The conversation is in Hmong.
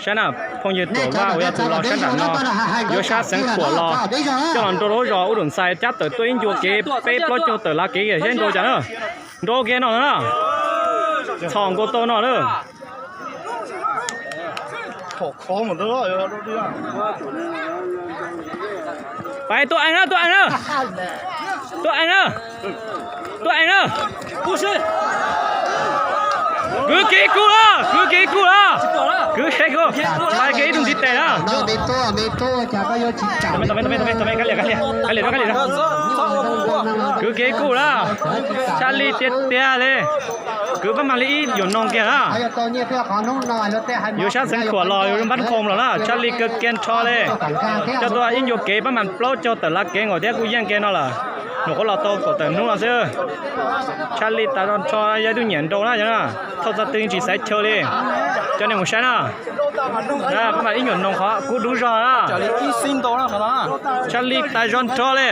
Saib na, phooj ywg Tuam Vaj uas yog tus los sab nram no, yuav sab Xeev Khuam los coj los nrau lub zos Ub Dum Ntxhais cab tawm tuaj ib ncua kev peb plaub caug tawm lav kev, saib nrau cas na. Nrau kiag no na. Txhom nkaus tau no lawm. Pais tuaj ees na, tuaj ees na. Tuaj ees na. Tuaj ees na. Kwv kev kuj lawm, kwv kev kuj lawm. Kwv kev kuj. Pais kev ib tug ntiv tes na. Kwv kev kuj lawm. Tshaj lij tiag tiag li. Kwv pab mam li ib yuam noog kiag na. Yuav sab Xeev Khuam los yuav npab qoo los na, tshaj lij kawg kiag nrho li. Coj tuaj ib ncua kev pab mam plaub caug tawm lav kev nkaus thiab kuj yeej kiag no lawm. Nyuam qhuav los tau kaum tawm hnub no xwb. Tshaj lij tas zog nrho, yog ib tug nyiam nrau na, thauj txog twg tsis xaiv chaw li. Coj nej mus saib na. Pab mam ib nyuam noog qhov kub dub zog na. Tshaj lij tas zog nrho li.